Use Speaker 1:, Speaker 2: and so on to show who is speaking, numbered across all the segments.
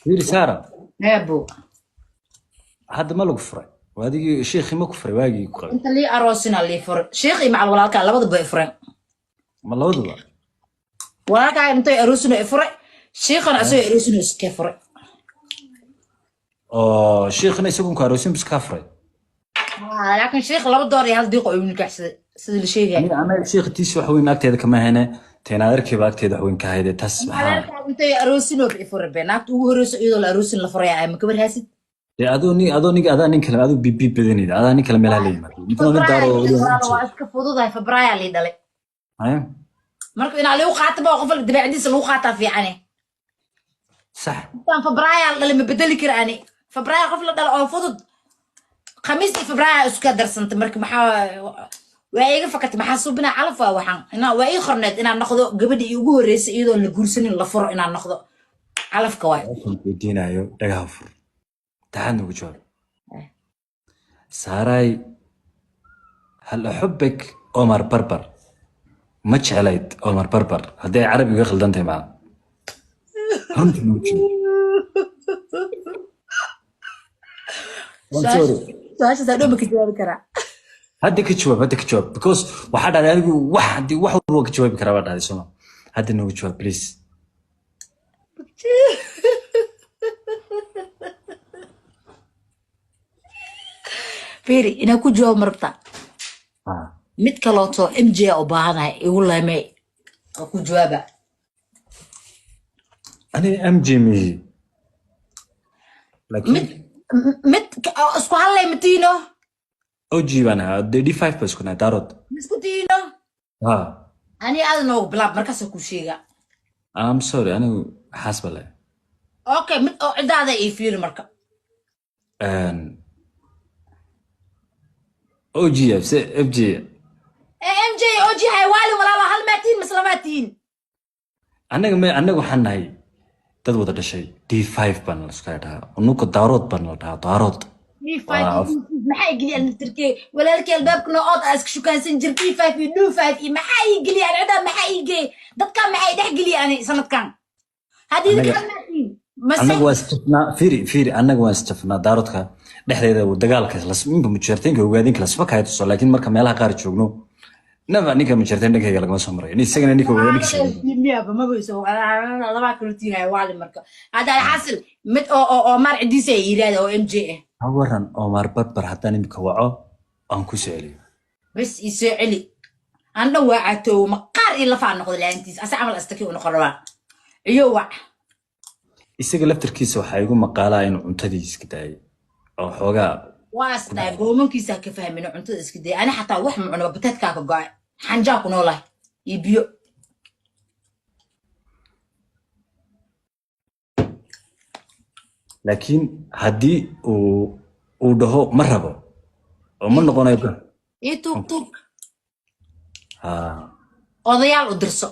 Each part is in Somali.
Speaker 1: Fiiri Saara.
Speaker 2: Eebo.
Speaker 1: Hadda ma lagu furay? Waadigii sheekhi ma ku furay waagii ku qabay?
Speaker 2: Inta lii aroosina lii furay, sheekh iyo macal walaalkaa labadaba way fureen.
Speaker 1: Ma labaduba?
Speaker 2: Walaalkaa intay aroosina i furay, sheekhana asagoo aroosina iskee furay.
Speaker 1: Oo sheekhina isagun ku aroosin bis kaa furay?
Speaker 2: Laakiin sheekh 2 door iyo 1 diiqo ayuu nikaxsaday sida la sheegaya.
Speaker 1: Aniga anaga sheekh tiisi wax weyn agteeda kama hene, teen adeerkayba agteeda wax weyn ka hayde taas maxaa.
Speaker 2: Walaalkaa intay aroosinoo i furay be naagta ugu horeyso iyadoo la aroosin la furaya ma kabar haasid.
Speaker 1: Dee adoo nin adoo nin adaa nin kale adoo bibi badanayda adaa nin kale meelaha la yimaado ninkuna nin daaro oo weliba
Speaker 2: Febraayo waa iska fududahay, Febraayo lii dhalay.
Speaker 1: Haya.
Speaker 2: Marka inaa lagu qaato ba qof walba dabeecadiisa lagu qaataa fiicane.
Speaker 1: Sax.
Speaker 2: Intaan Febraayo la dhalay ma bedeli kara ani. Febraayo qof la dhalo oo fudud. Khamiis iyo Febraayo isku darsantay, marka maxaa waa iga fakatay, maxaa suubinaa calaf waa waxaan inaa waa ii qorneed inaan noqdo gabadha ii ugu horreysay iyadoon la guursanin la furo inaan noqdo calafka waay.
Speaker 1: Waxaan weydiinayo dhagaha fur, taxaad noogu jawaab. Saaray, hal axubik Omar Barbar? Ma jeclayd Omar Barbar? Haddii ay carabiga khaldan tahay maa runta noogu jawaab. I'm sorry.
Speaker 2: Su-aashaas hadhow ma ka jawaabi karaa?
Speaker 1: Hadda ka jawaab, hadda ka jawaab, because waxaa dhahday anigu wax haddii wax walba waan ka jawaabi karaa baa dhahday, sooma? Hadda noogu jawaab, please.
Speaker 2: Fiiri, inaa ku jawaab ma rabtaa?
Speaker 1: Ah.
Speaker 2: Mid kalooto MJ u baahanahay igu leemey oo ku jawaaba.
Speaker 1: Aniga MJ mihi, laakiin
Speaker 2: mid mid oo isku hadlay ma tiino.
Speaker 1: OG baan ahaa dee, D5 baa isku nahay daarood.
Speaker 2: Ma isku tiino?
Speaker 1: Ha.
Speaker 2: Ani aada noogu bilaab markaasoo ku sheega.
Speaker 1: I'm sorry, anigu xaas baa leeyahay.
Speaker 2: Okay, mid oo cidaada ii fiiri marka.
Speaker 1: OG se FJ.
Speaker 2: Ee MJ OG haywaali walaalo, hal maa tihiin mise lamaa tihiin?
Speaker 1: Annaga me annaga waxaan nahay dad wada dhashay, D5 baan la isku dhahaa, unuka daarood baan la dhahaa, daarood.
Speaker 2: D5.
Speaker 1: Waa
Speaker 2: maxaa igeliya naftirkee walaalkii albaabka noo ood aa iska shukaansan jir, D5 iyo D5 iyo maxaa ii geliya ani cidaa, maxaa ii geey dadkaa, maxaa i dhex geliya ani sanadkan haddii idinka
Speaker 1: Annaga
Speaker 2: hal maa tihiin mase?
Speaker 1: Annaga waa isjafnaa, fiiri fiiri, annaga waan isjafnaa daaroodka dhexdeeda dagaalka inka mujeerteenka ogaadinka lasma kaya tuso, laakiin marka meelaha qaar joogno naba ninka mujeerteen dhankayga lagama soo marayo, isagana ninka ogaada ninkiisa.
Speaker 2: Miyaba maba iso labaa kala tiinaya waali. Marka hadda alxasil mid oo oo oo maar cidiisa ay yiraahda oo MJ ah.
Speaker 1: Ha waran Omar Barbar haddaan imika waco aan ku soo celiyo?
Speaker 2: Bes ii soo celi, aan dhan waa catoow, maqaar iyo lafaa noqdo la'aantiis, ase camal astaki u noqon rabaa iyo wac.
Speaker 1: Isaga laftarkiisa waxaa igu maqaalaa inuu cuntadii iska daayay oo xoogaa.
Speaker 2: Waa astaa goomankiisa ka fahmin cuntada iska daya, ani xataa wax ma cuno, bateedkaa ka go'ay, xanjaa ku noolahay iyo biyo.
Speaker 1: Laakiin haddii uu dhaho ma rabo oo ma noqonayo
Speaker 2: Ii tuug tuug.
Speaker 1: Ha.
Speaker 2: Odayaal u dirso.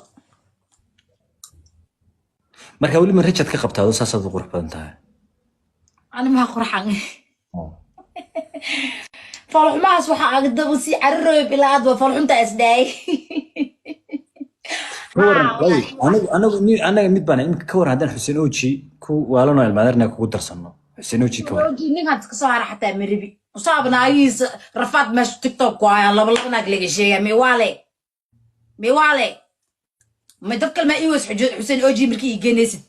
Speaker 1: Marka weli ma rajad ka qabtaa adoo saasaad u qurux badan tahay?
Speaker 2: Ani maa qurxan? Foolxumahaas waxaa agdaba sii cararooyo ilaa aad waa foolxunta isdhaay.
Speaker 1: Ka waran way, anagu anaga mid baan imika, ka waran haddaan Xuseen Oji ku waalano ilmaadeerna kugu darsano, Xuseen Oji ka waran?
Speaker 2: Ninkaan iska soo hara xataa maribi usaab naagihiisa rafaad meesha TikTok ku haya, laba laba naag laga sheegaa, miwaale miwaale ma dad kale maa ii weys Xuseen Oji markii ii geenaysid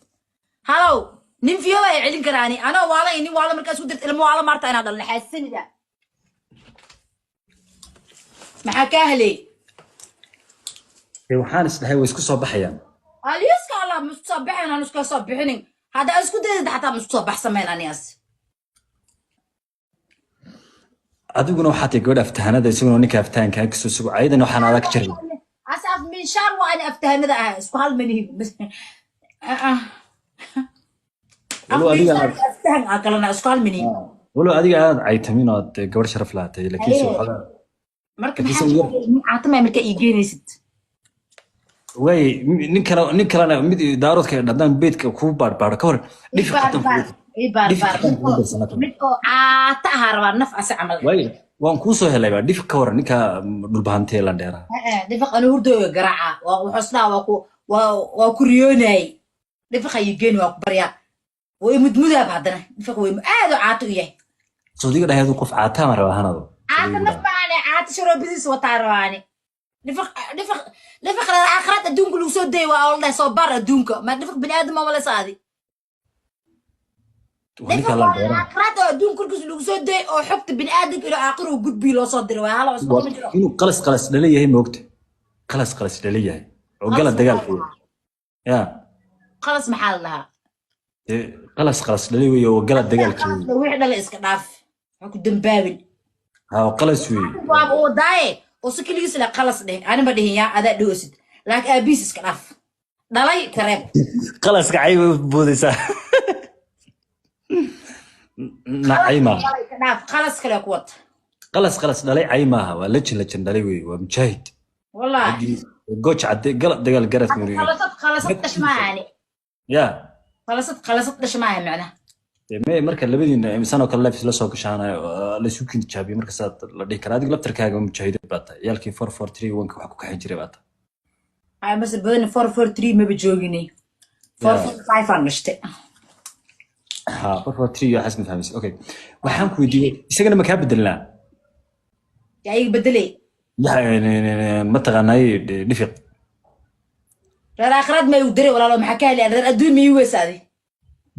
Speaker 2: halow nin fiyo ay celin karaani anoo waala nin waala markaa isku dirta ilmo waala maarta inaa dhalna xaasanida maxaa kaa helay?
Speaker 1: Dee waxaan isdhahay way isku soo baxayaan.
Speaker 2: Aliyaska allah ma isku soo bixin, aan iska soo bixinin, haddaa isku dayda xataa ma isku soo baxsamayn anigaas.
Speaker 1: Adiguna waxaa tahay gabadha aftahanada, isaguna ninka aftahanka kasoo sugo cayadan waxaan adag jiray.
Speaker 2: As af minshaar waa ani aftahanada ah isku hal manihin. Af
Speaker 1: Walow adiga
Speaker 2: minshaar iyo aftahan aa kalena isku hal manihin.
Speaker 1: Walow adiga aad caytamin oo aad gabadh sharaf lahatay, laakiinse
Speaker 2: Haye.
Speaker 1: waxoogaa
Speaker 2: Marka
Speaker 1: laakiinse
Speaker 2: maxaa
Speaker 1: yar
Speaker 2: nin caatamaya markaa ii geenaysid?
Speaker 1: Waay nin kale, nin kalena mid daaroodka haddaan beedka kuu baadhbaadho ka waran
Speaker 2: Ii
Speaker 1: dhifi
Speaker 2: baar
Speaker 1: qataan
Speaker 2: baar
Speaker 1: kugu
Speaker 2: ii baar
Speaker 1: dhifi
Speaker 2: baar
Speaker 1: qataan
Speaker 2: mid
Speaker 1: kugu
Speaker 2: oo
Speaker 1: darsana ka waran.
Speaker 2: Mid oo caata ahaa rabaa naf ase camal.
Speaker 1: Waay waan kuu soo helay baa dhif ka waran ninka dhulbahantee landheeraha?
Speaker 2: Dhifiq anu hurdooga garaaca waa wuxuu isdhaha waa ku waa waa ku riyoonayay, dhifiqa ii geeni waa ku baryaa. Way mudmudaab haddana dhifiq way aad u caato u yahay.
Speaker 1: Saudiga dhaheedu qof caataa ma raba hanado.
Speaker 2: Caata naf baane, caata sharoobadiisa wataa rabaane. Dhifiq dhifiq dhifiq reer aakhiraad adduunka lagu soo dayay waa oo la dhahay soo baar adduunka ma dhifiq bini aadam ma maleysa adi.
Speaker 1: Waa ninka
Speaker 2: Dhifiq
Speaker 1: la
Speaker 2: waa reer
Speaker 1: dheeraa.
Speaker 2: Aakhiraad oo adduunka korkiisa lagu soo dayay oo xogta bini aadamka inuu aakhir uu gudbiyo loo soo diray waa hala cusub ma jiro.
Speaker 1: Inuu qalas qalas dhala yahay moogta, qalas qalas dhala yahay oo gala
Speaker 2: Qalas
Speaker 1: dagaalka
Speaker 2: maxaa la dhahaa?
Speaker 1: Ya.
Speaker 2: Qalas maxaa la dhahaa?
Speaker 1: Dee qalas qalas dhala weeye oo gala dagaalka
Speaker 2: Qalas
Speaker 1: weeye.
Speaker 2: Wixii dhala iska dhaaf, ha ku dambaabin.
Speaker 1: Ha, oo qalas weeye.
Speaker 2: Waaba uu wadaaye oo si keligiis la qalas dheh, anima dhihin yaa adaa dhahoosid, laakiin aabihiis iska dhaaf dhalay kareeb.
Speaker 1: Qalaska cay bay boodaysaa na cay maaha.
Speaker 2: Dhalay ka dhaaf, qalas kale ku wata.
Speaker 1: Qalas qalas dhalay cay maaha, waa lajin lajin dhalay weeye, waa mujaahid.
Speaker 2: Wallaahi.
Speaker 1: Gooj cadde gala dagaal garadka muriyo.
Speaker 2: Qalasad qalasad dhash maahani.
Speaker 1: Ya.
Speaker 2: Qalasad qalasad dhash maaha macnaha.
Speaker 1: Dee me marka labadiina imsaan oo kale life isla soo gashaanayo la isu kinjaabiyo marka saad la dhihi karaa adiga laftarkaaga mujaahidad baa tahay, ciyaalkii 4431 ka wax ku kaxin jiray baa tahay.
Speaker 2: Ay mase badan 443 maba jooginay, 445 aan gashtay.
Speaker 1: Ha, 443 iyo waxaas ma fahmaysa. Okay, waxaan ku weydiiyey isagana ma kaa bedelnaa?
Speaker 2: Yaa iga bedelay?
Speaker 1: Mataqaanaay dhifiq.
Speaker 2: Reer aakhiraad ma igu diray walaalo, maxaa ka helaya reer adduun ma ii weysaadi?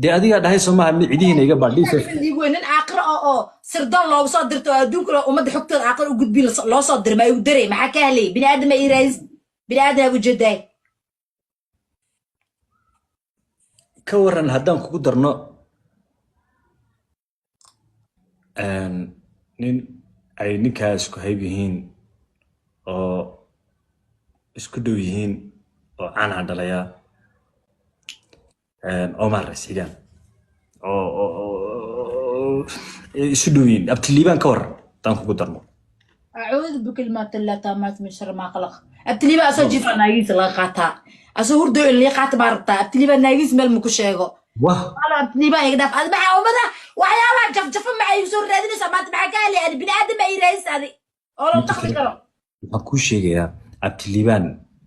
Speaker 1: Dee adigaa dhahay soo maaha cidihiina iga baadh dhiif.
Speaker 2: Igu weyn nin aakhiro oo sirdoon loogu soo dirto oo adduunka ummadda xogtooda aakhiro u gudbi loo soo diray ma igu diray, maxaa ka helay? Bini aadam ma ii raadis, bini aadam aa ujeedaay.
Speaker 1: Ka waran haddaan kugu darno nin ay ninkaa isku hayb yihiin oo isku dhow yihiin oo caan dhalaya Omar Sigaan oo isu dhow yihiin, Abtiliibaan, ka waran haddaan kugu darno?
Speaker 2: أعوذ بكلمات الله التامات من شر ما خلق. أبتليبا أسو جيفا ناقيس لا قاتا أسو هردو اللي قاتا ما ربطا. أبتليبا ناقيس مال مكو شيغو.
Speaker 1: Wah.
Speaker 2: أنا أبتليبا يقدف هذا مع أمدا وحيالا جف جف مع يسور رادني سمعت مع قالي أنا بني آدم أي رئيس هذه أولا تخلي كرو.
Speaker 1: Waxaan kuu sheegayaa Abtiliibaan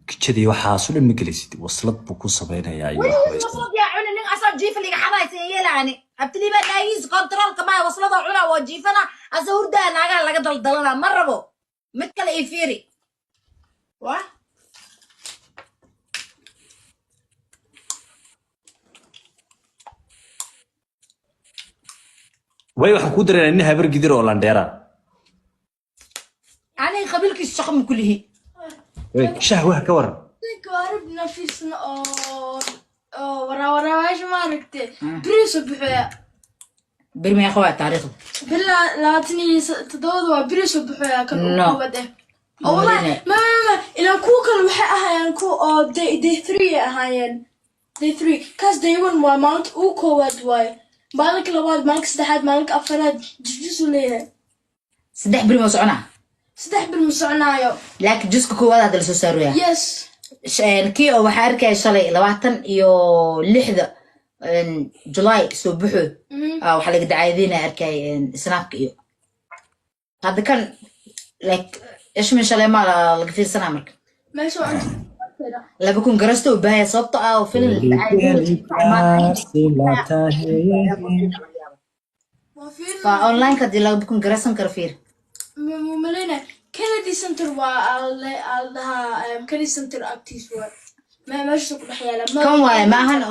Speaker 1: kijadii waxaasoo dhan ma gelaysid, waslad buu ku samaynayaa iyo wax waysan.
Speaker 2: وصلت يا عوني نين أصلا جيفا اللي حدا يسيلا أبتليبا ناقيس كنترول كما وصلت عنا وجيفنا أسو هردو ناقا لقد دلدلنا مربو مثل إيفيري واه.
Speaker 1: Way waxaan kuu daraynaa nin habar gidir oo landheera.
Speaker 2: أنا قبلك الشقم كله.
Speaker 1: Way shahwah ka waran?
Speaker 3: Gawaarib nafiisna oo waraawaraawaash maaragtay beri soo buxoya.
Speaker 2: برمي يا اخويا تاريخ.
Speaker 3: Bilaa 27da waa beri soo buxoya kan ugu
Speaker 2: No.
Speaker 3: koowaad eh oo wallahi ma ilaan kuwa kale waxay ahaayeen kuwa oo day three ay ahaayeen, day three kaas. Day one waa maalinta ugu koowaad waaye, maalinka labaad, maalinka saddexaad, maalinka afaraad jisjisu leeyahay.
Speaker 2: Saddex beri ma soconaa?
Speaker 3: 3 bil ma soconaayo.
Speaker 2: Laakiin juska koowaad hadda lasoo saaroyaa.
Speaker 3: Yes.
Speaker 2: Kii oo waxaa arkaya shalay 26da July soo buxo. Waxaa laga dacayadeynaya arkay snaapka iyo hadda kan like ishmin shalay maa laga fiirsanaa marka.
Speaker 3: Meesha waa inta
Speaker 2: 2000 garasto u baahaya sababto ah oo filin
Speaker 3: waa fiir.
Speaker 2: Fa online hadii 2000 garasan karo fiir.
Speaker 3: Ma malaynaya Kennedy Center waa al dhahaa Kennedy Center agtiis waa meesha ku dhex yaala.
Speaker 2: Kan waaye ma ahan.